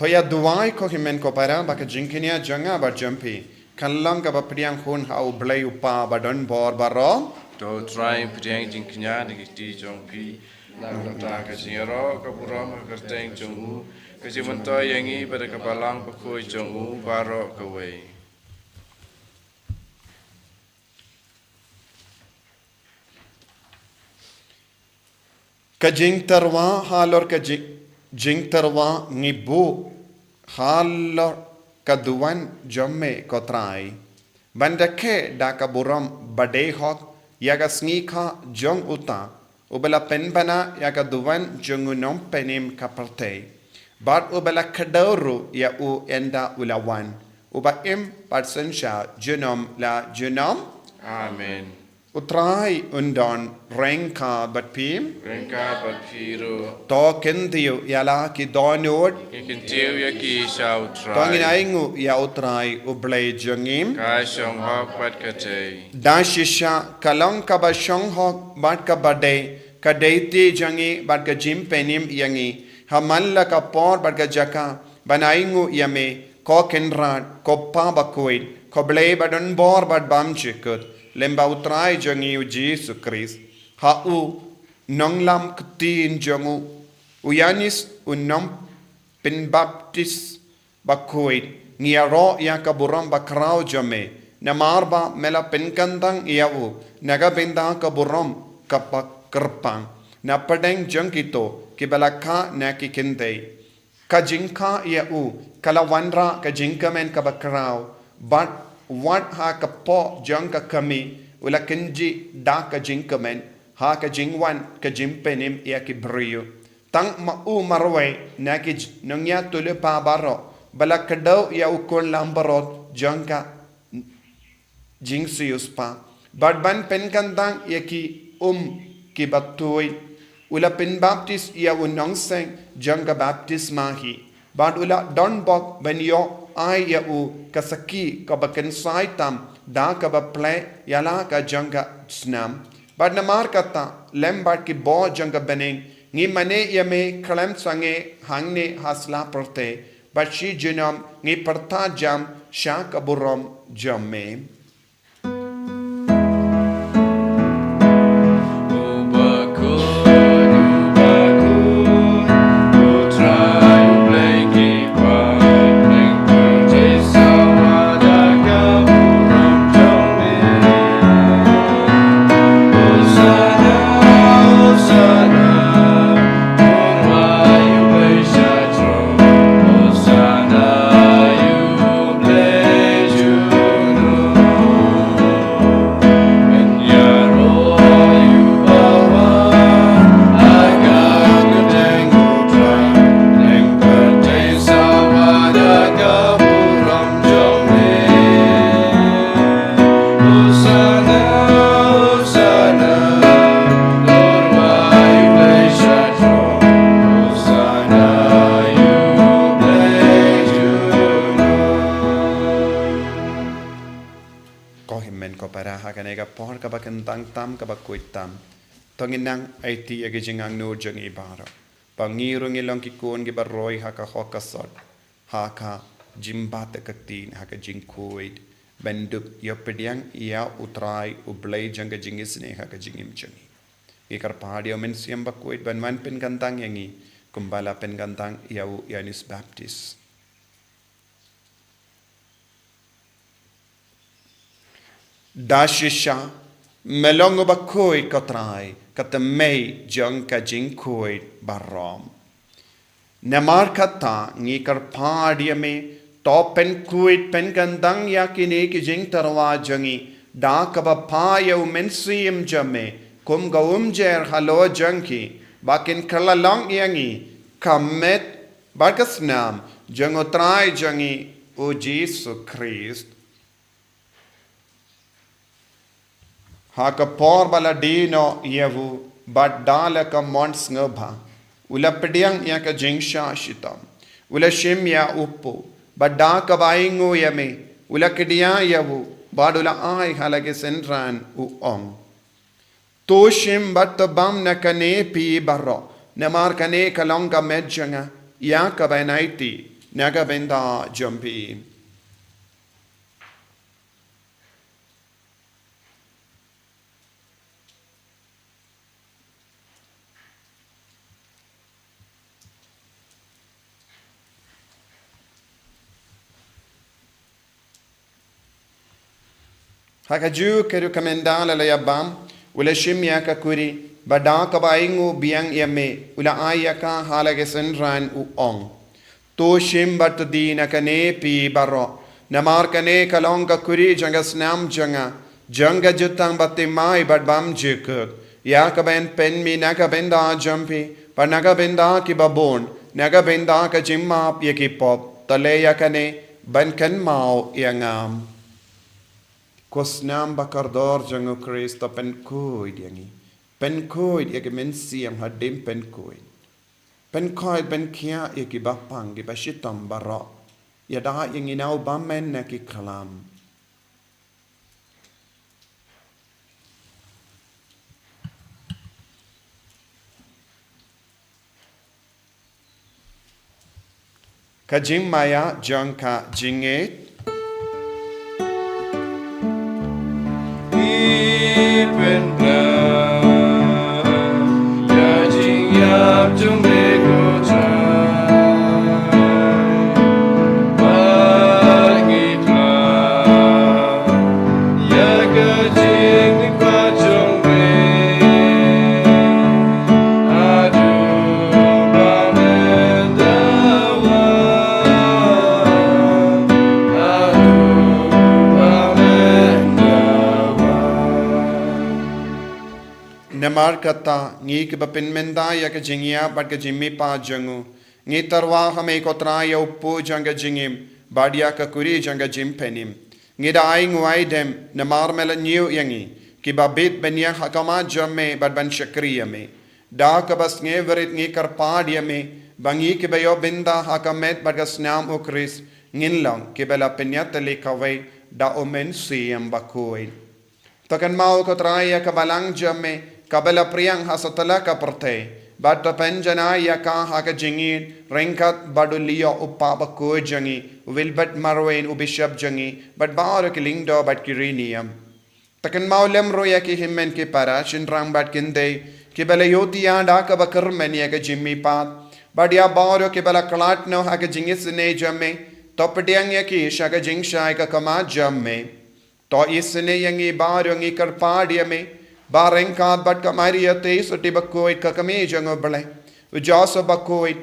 Ïa duwai, ko hynmen ko para, ba ka jingkñia jong nga bad jong phi kan long kaba pdiang hun ha U Blei U Kpa Badonbor baroh. To Trai, pdiang jingkñia na ki kti jong phi, na ka bynta ka jingïaroh ka burom ha ka kyrteng jong u, ka jingmyntoi ïa ngi bad ka Balang Bakhuid jong u baroh kawei. Ka jingtyrwa, halor ka jing, jingtyrwa ngi buh halor ka duwan jong me, ko Trai, ban da khe da ka burom ba dei hok ïa ka sngi kha jong uta uba la pynbna ïa ka duwan jong u Nongpynim ka pyrthei, bad uba la kdew ruh ïa u ynda u la wan, uba im bad synshar junom la junom. Amen. U Trai un don ryngkat bad phi. Ryngkat bad phi ruh. To kyntiew ïa la ki dohnud. Ngi kyntiew ïa ki sha U Trai. To ngin ainguh ïa U Trai U Blei jong ngi. Ka shong hok bad ka dei. Da shisha ka long kaba shong hok bad kaba dei, ka dei ti jong ngi bad ka jingpynim ïa ngi ha man la ka por bad ka jaka, ban ainguh ïa me, ko Kynrad, ko Kpa Bakhuid, ko Blei Badonbor bad Bymjukut, lyngba U Trai jong ngi U Jisu Khrist. Ha u nonglam ktien jong u, u Ïanis u nongpynbaptis bakhuid, ngi ïaroh ïa ka burom bakhraw jong me, namar ba me la pynkyntang ïa u na ka bynta ka burom kaba kyrpang, na pdeng jong kito kiba la kha na ki kynthei. Ka jingkha ïa u ka la wanrah ka jingkmen kaba khraw, bad wat ha ka kpoh jong ka kmie u la kynjih da ka jingkmen ha ka jingwan ka jingpynim ïa ki briew. Tang ma u marwei na ki j-, nongïathuhlypa baroh ba la kdew ïa u khun langbrot jong ka jingsiewspah, bad ban pynkyntang ïa ki um kiba tuid, u la pynbaptis ïa u nongseng jong ka baptisma hi, bad u la don bok ban ïoh ai ïa u ka sakhi kaba kynsai tam da kaba plie ïa la ka jong ka snam. Bad namar kata, lem bad ki bor jong ka bneng, ngi mane ïa me khlem sangeh hangne ha sla pyrthei, bad shi junom ngi pyrta jam sha ka burom jong me. Ko hynmen ko para, ha kane ka por kaba kyntang tam, kaba khuid tam, to ngin nang aiti ïa ki jingangnud jong ngi baroh, ba ngi ruh ngin long ki khun kiba roi ha ka hok ka sot, ha ka jingbat ka ktien, ha ka jingkhuid, ban dup ïapdiang ïa U Trai U Blei jong ka jingisynei ha ka jingim jong ngi. Ngi kyrpad ïa U Mynsiem Bakhuid ban wan pynkyntang ïa ngi kumba la pynkyntang ïa u Ïanis Baptis. Da shisha me long uba khuid, ko Trai, ka tmei jong ka jingkhuid baroh. Namar kata ngi kyrpad ïa me, to pynkhuid pynkyntang ïa kine ki jingtyrwa jong ngi da kaba phah ïa U Mynsiem jong me kum ka umjer halor jong ki, ba kin kylla long ïa ngi ka met bad ka snam jong U Trai jong ngi U Jisu Khrist. Ha ka por ba la die noh ïa u, bad da la ka mon sngewbha, u la pdiang ïa ka jingshah shitom, u la shim ïa u kpu, bad da kaba ainguh ïa me, u la kdiah ïa u, bad u la ai ha la ki synran, u ong: To shim bad to bam na kane phi baroh, namar kane ka long ka met jong nga ïa kaba yn aiti na ka bynta jong phi. Ha kajuh ka ruh ka mynder la la ïa bam, u la shim ïa ka kuri, bad da kaba ainguh biang ïa me, u la ai ïa ka ha la ka synran u ong. To shim bad to die na kane phi baroh. Namar kane ka long ka kuri jong ka snam jong nga, jong ka jutang ba thymmai bad bymjukut, ïa kaba yn pynmih na ka bynta jong phi, bad na ka bynta kiba bun, na ka bynta ka jingmap ïa ki pop. To leh ïa kane ban kynmaw ïa nga. Ko snam ba kordor jong u Khrist, to pynkhuid ïa ngi. Pynkhuid ïa ki mynsiem hadien pynkhuid. Pynkhuid, pynkhiah ïa kiba pang, kiba shitom baroh. Ïada ïa ngi na u bymmen na ki khlam. Ka jingmaïa jong ka jingngeit. Ngi pynbna ïa ka jingïap jong me ko Trai, bad ngi khlad ïa ka jingmihpat jong me. Haduh ba men da wan, haduh ba men da wan. Namar kata, ngi kiba pynmynta ïa ka jingïap bad ka jingmihpat jong u, ngi tyrwa ha me ko Trai ïa u kpu jong ka jingim, bad ïa ka kuri jong ka jingpynim. Ngi da ainguh aidem, namar me la ñiew ïa ngi, kiba bit ban ïeng ha khmat jong me bad ban shakri ïa me. Da kaba sngewrit ngi kyrpad ïa me, ba ngi kiba ïoh bynta ha ka met bad ka snam u Khrist, ngin long kiba la pynïatylli kawei da u Mynsiem Bakhuid. To kynmaw ko Trai ïa ka balang jong me, kaba la phriang ha satlak ka pyrthei, bad to pynjanai ïa ka ha ka jingïeit, ryngkat bad u Leo u Pap bakhuid jong ngi, u Wilbert Marwein u Bishop jong ngi, bad baroh ki lyngdoh bad ki riewniam. To kynmaw lem ruh ïa ki hynmen ki para, shynrang bad kynthei, kiba la ïohthiah da kaba kyrmen ïa ka jingmihpat, bad ïa baroh kiba la khlad noh ha ka jingisynei jong me, to pdiang ïa ki sha ka jingshai ka khmat jong me. To isynei ïa ngi baroh, ngi kyrpad ïa me, ba ryngkat bad ka Maria Theisotti bakhuid ka kmie jong u Blei, u Joseph bakhuid,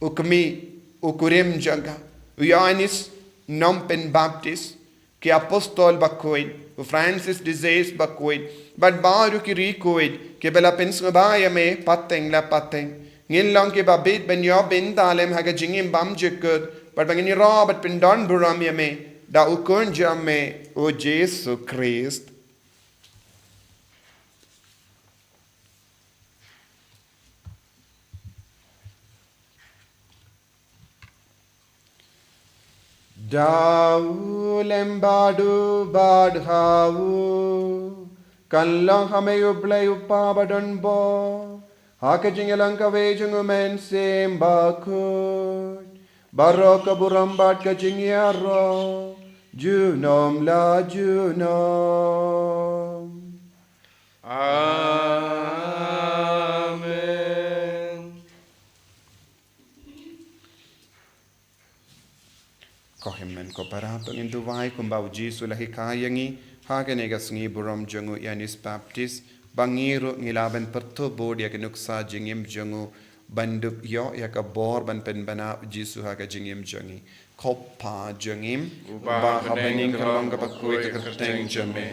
u kmie, u kurim jong ka, u Ïoannis Nongpynbaptis, ki apostol bakhuid, u Francis de Sales bakhuid, bad baroh ki riewkhuid kiba la pynsngewbha ïa me pateng la pateng. Ngin long kiba bit ban ïoh bynta lem ha ka jingim bymjukut, bad ba ngin ïaroh bad pyndonburom ïa me da u Khun jong me, u Jisu Khrist. Da u lem bad u bad ha u, kan long ha me u Blei u Kpa badonbor, ha ka jingïalang kawei jong u Mynsiem Bakhuid, baroh ka burom bad ka jingïaroh, junom la junom. Amen. Ko hynmen ko para, to ngin duwai kumba u Jisu u la hikai ïa ngi ha kane ka sngi burom jong u Ïoannis Baptis, ba ngi ruh ngi lah ban pyrthuh bud ïa ka nuksa jingim jong u, ban dup ïoh ïa ka bor ban pynbna u Jisu ha ka jingim jong ngi. Ko Pa jong ngi uba ha bneng, ka long kaba khuid ka kyrteng jong me.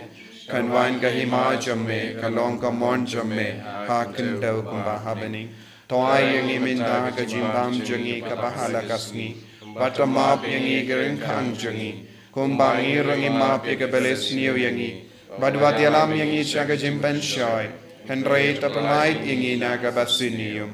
Kan wan ka hima jong me, ka long ka mon jong me ha khyndew kumba ha bneng. To ai ïa ngi mynta ka jingbam jong ngi kaba ha la ka sngi, bad to map ïa ngi ki ryngkang jong ngi, kumba ngi ruh ngi map ïa kiba la sniew ïa ngi. Bad wat ïalam ïa ngi sha ka jingpynshoi, hynrei to pyllait ïa ngi na kaba sniew.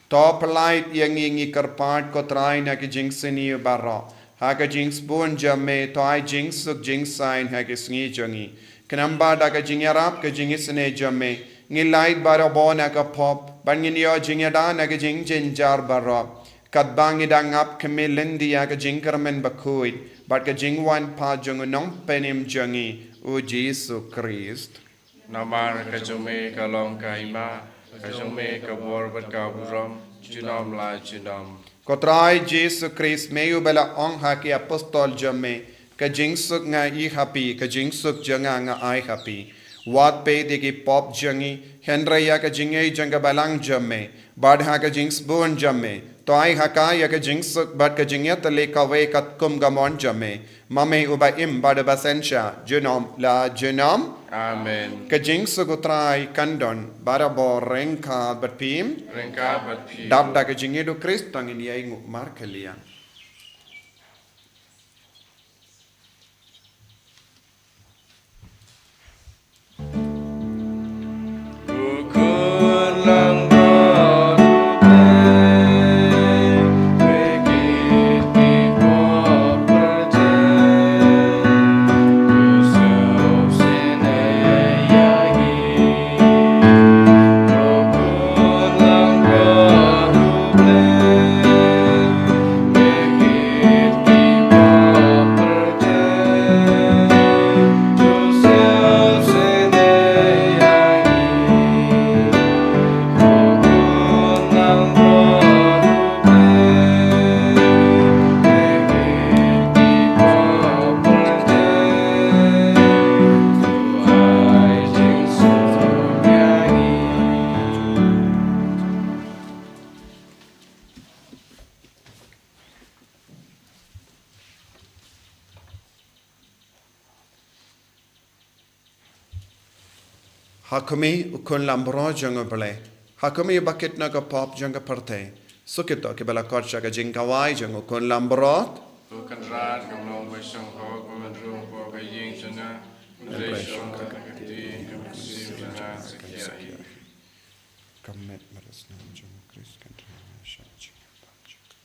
To pyllait ïa ngi, ngi kyrpad ko Trai, na ki jingsniew baroh, ha ka jingsbun jong me. To ai jingsuk jingsaiñ ha ki sngi jong ngi, khnang ba da ka jingïarap ka jingisynei jong me, ngin lait barabor na ka pop, bad ngin ïoh jingïada na ki jingjynjar baroh. Katba ngi dang ap khmih lynti ïa ka jingkyrmen bakhuid bad ka jingwan pat jong u Nongpynim jong ngi, u Jisu Khrist. Namar ka jong me ka long ka hima, ka jong me ka bor bad ka burom, junom la junom. Ko Trai Jisu Khrist, me uba la ong ha ki apostol jong me, ka jingsuk nga ai ha phi, ka jingsuk jong nga nga ai ha phi. Wat peit ïa ki pop jong ngi, hynrei ïa ka jingngeit jong ka balang jong me, bad ha ka jingsbun jong me. To ai ha ka ïa ka jingsuk bad ka jingïatylli kawei katkum ka mon jong me. Ma me uba im bad uba synshar, junom la junom. Amen. Ka jingsuk u Trai kan don barabor ryngkat bad phi. Ryngkat bad phi. Dap da ka jingïeit u Khrist to ngin ïai nguh markhlieh. Ha khmih u Khun Lambrot jong u Blei. Ha khmih uba kit na ka pop jong ka pyrthei. Suk ïa kito kiba la khot sha ka jingkhawai jong u Khun Lambrot. Ko Kynrad, kam long ba shong hok, ba men rung ko ka ïing jong nga. Hynrei shong ka kti, ka mynsiem jong nga sa khia hi. Ka met marasnam jong u Khrist kan rah sha jingpang jong ka.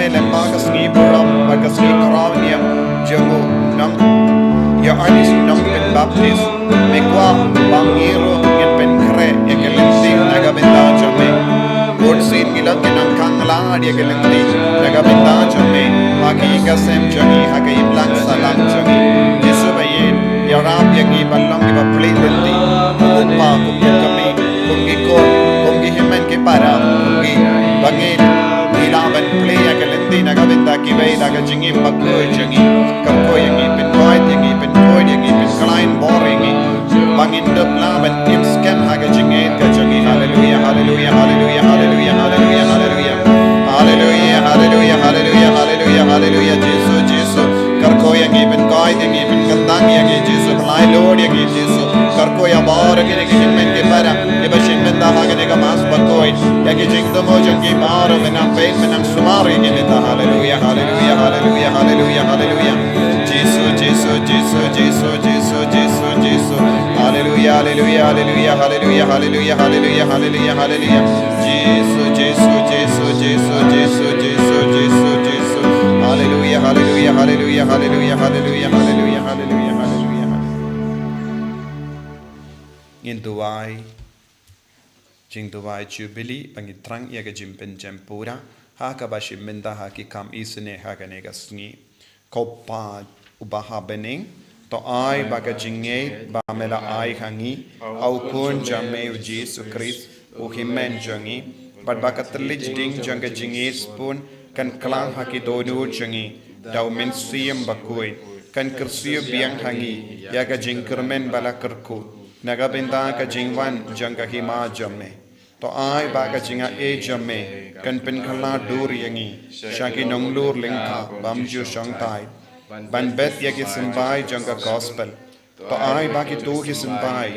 lem bad ka sngi burom bad ka sngi khraw niam jong u nong, ïa u Ernest u nongpynbaptis. Me kwah ba ngi ruh ngin pynkhreh ïa ka lynti na ka bynta jong me. Bun sien ngi long ki nongkhang lad ïa ka lynti na ka bynta jong me, ha ka ïing ka sem jong ngi, ha ka imlang sahlang jong ngi. Jisu ba ïeit, ïarap ïa ngi ban long kiba plie lynti. Kum u kpa, kum u kmie, kum ki khun, kum ki hynmen ki para, kum kiba ngeit, ngi lah ban plie ïa ka lynti na ka bynta kiwei da ka jingim bakhuid jong ngi. Kyrkhu ïa ngi, pynkhuid ïa ngi, pynkhuid ïa ngi, pynkhlaiñ bor ïa ngi, ba ngin dup lah ban im skhem ha ka jingngeit ka jong ngi. Haleluia, haleluia, haleluia, haleluia, haleluia, haleluia. Haleluia, haleluia, haleluia, haleluia, haleluia. Jisu, Jisu. Kyrkhu ïa ngi, pynkhuid ïa ngi, pynkyntang ïa ngi, Jisu. Pynlait lut ïa ngi, Jisu. Kyrkhu ïa baroh kine ki hynmen ki para kiba shim bynta ha kane ka Mass bakhuid. Ïa ki jingthmu jong ki baroh, men nang peit, men nang sumar ïa ngi mynta. Haleluia, haleluia, haleluia, haleluia, haleluia. Jisu, Jisu, Jisu, Jisu, Jisu, Jisu, Jisu. Haleluia, haleluia, haleluia, haleluia, haleluia, haleluia, haleluia, haleluia. Jisu, Jisu, Jisu, Jisu, Jisu, Jisu, Jisu, Jisu. Haleluia, haleluia, haleluia, haleluia, haleluia, haleluia, haleluia, haleluia. Ngin duwai. Jingduwai Jubili, ba ngi thrang ïa ka jingpynjem pura ha kaba shim bynta ha ki kam isynei ha kane ka sngi. Ko Pa uba ha bneng, to ai ba ka jingngeit ba me la ai ha ngi ha u Khun jong me u Jisu Khrist, u Hynmen jong ngi, bad ba ka thylliej ding jong ka jingïeit sbun kan kylla ha ki dohnud jong ngi da u Mynsiem Bakhuid, kan kyrsiew biang ha ngi ïa ka jingkyrmen ba la kyrkhu na ka bynta ka jingwan jong ka Hima jong me. To ai ba ka jingaiei jong me kan pynkhlad dur ïa ngi sha ki nonglur lyngkha bym ju shongthait, ban bet ïa ki symbai jong ka Gospel. To ai ba kito ki symbai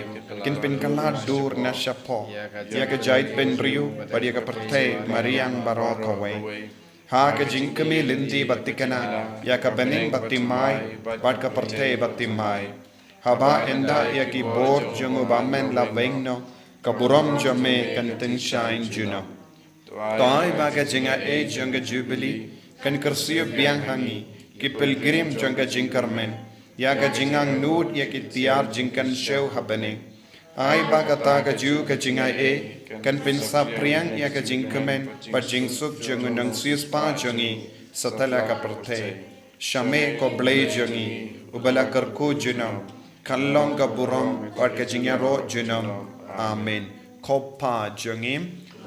kin pynkhlad dur na shapoh ïa ka jaitbynriew bad ïa ka pyrthei mariang baroh kawei. Ha ka jingkmie lynti ba thikna, ïa ka bneng ba thymmai bad ka pyrthei ba thymmai. Haba ynda ïa ki bor jong u Bymman la weng noh, ka burom jong me kan tyngshaiñ junom. To ai ba ka jingaiei jong ka Jubili kan kyrsiew biang ha ngi, ki pilgrim jong ka jingkyrmen, ïa ka jingangnud ïa ki tiar jingkynshew ha bneng. Ai ba kata kajuh ka jingaiei kan pynsaphriang ïa ka jingkmen bad jingsuk jong u Nongsiewspah jong ngi satlak ka pyrthei. Sha me ko Blei jong ngi, uba la kyrkhu junom, kan long ka burom bad ka jingïaroh junom. Amen. Ko Pa jong ngi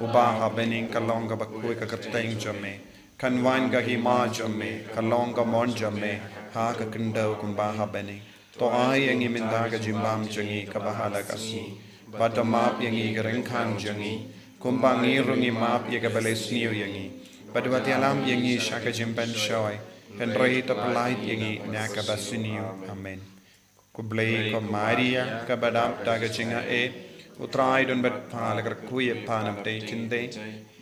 uba ha bneng, kan long kaba khuid ka kyrteng jong me. Kan wan ka Hima jong me, kan long ka mon jong me ha ka khyndew kumba ha bneng. To ai ïa ngi mynta ka jingbam jong ngi kaba ha la ka sngi. Bad to map ïa ngi ki ryngkang jong ngi, kumba ngi ruh ngi map ïa kiba leh sniew ïa ngi. Bad wat ïalam ïa ngi sha ka jingpynshoi, hynrei to pyllait ïa ngi na kaba sniew. Amen. Khublei ko Maria, kaba dap da ka jingaiei, u Trai u don bad pha. La kyrkhu ïa pha na btei jingtei,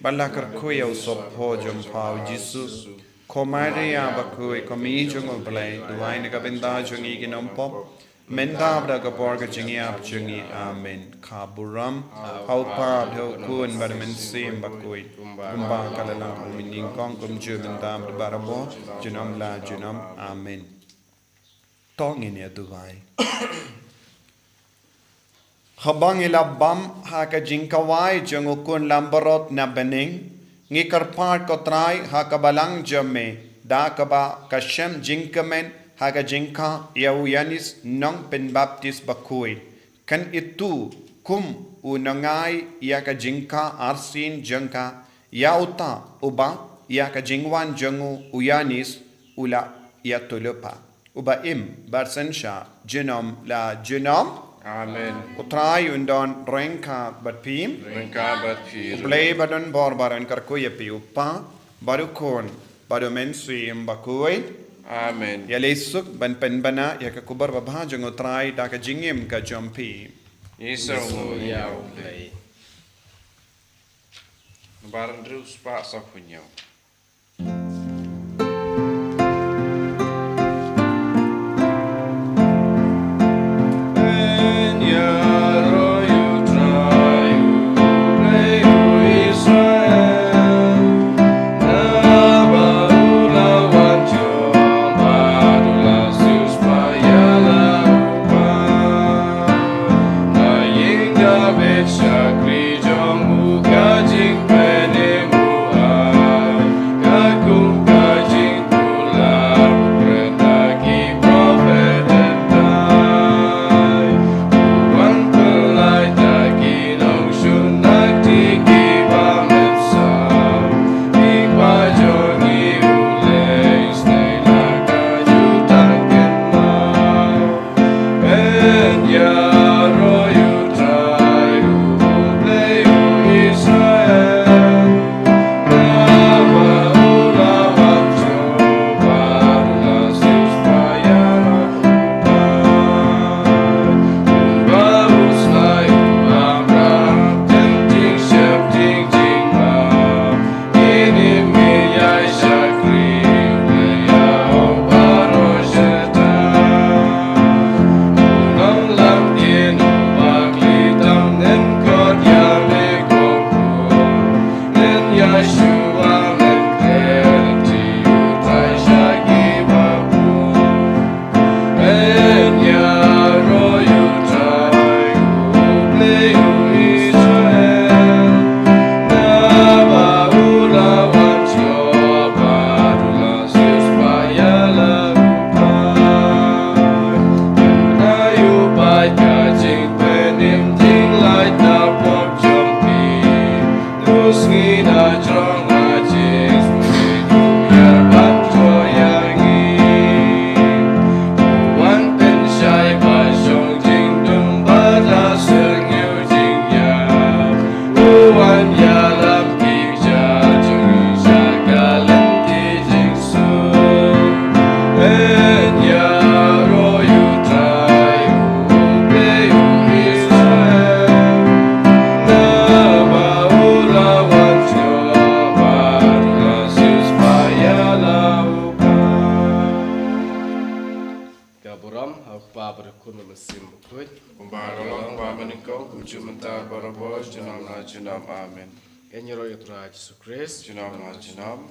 bad la kyrkhu ïa u sohphoh jong pha u Jisu. Ko Maria bakhuid, ko Mei jong u Blei, duwai na ka bynta jong ngi ki nongpop, mynta bad ha ka por ka jingïap jong ngi. Amen. Ka burom ha u Pa bad ha u Khun bad ha u Mynsiem Bakhuid, kumba ka la long ha u mynnyngkong, kumjuh mynta bad barabor, junom la junom. Amen. To ngin ïa duwai. Haba ngi la bam ha ka jingkhawai jong u Khun Lambarot na bneng, ngi kyrpad ko Trai ha ka balang jong me, da kaba ka shem jingkmen ha ka jingkha ïa u Ïanis nongpynbaptis bakhuid, kan ithuh kum u nongai ïa ka jingkha arsien jong ka, ïa uta uba ïa ka jingwan jong u, u Ïanis u la ïatyllupa. Uba im bad synshar junom la junom. Amen. U Trai un don ryngkat bad phi. Ryngkat bad phi. U Blei ba don bor baroh un kyrkhu ïa phi, u Pa bad u Khun bad u Mynsiem Bakhuid. Amen. Ïaleh suk ban pynbna ïa ka khubor babha jong u Trai da ka jingim ka jong phi. Ngi sngew ïa u Blei. Bar hynriew spah sawphew hynñiew. Kpa bad ka Khun bad ka Mynsiem Bakhuid. Kumba ka long, kumba mynnyngkong, kumjuh mynta, barabor, junom la junom. Amen. Ngin ïaroh ïa u Trai Jisu Khrist. Junom la junom.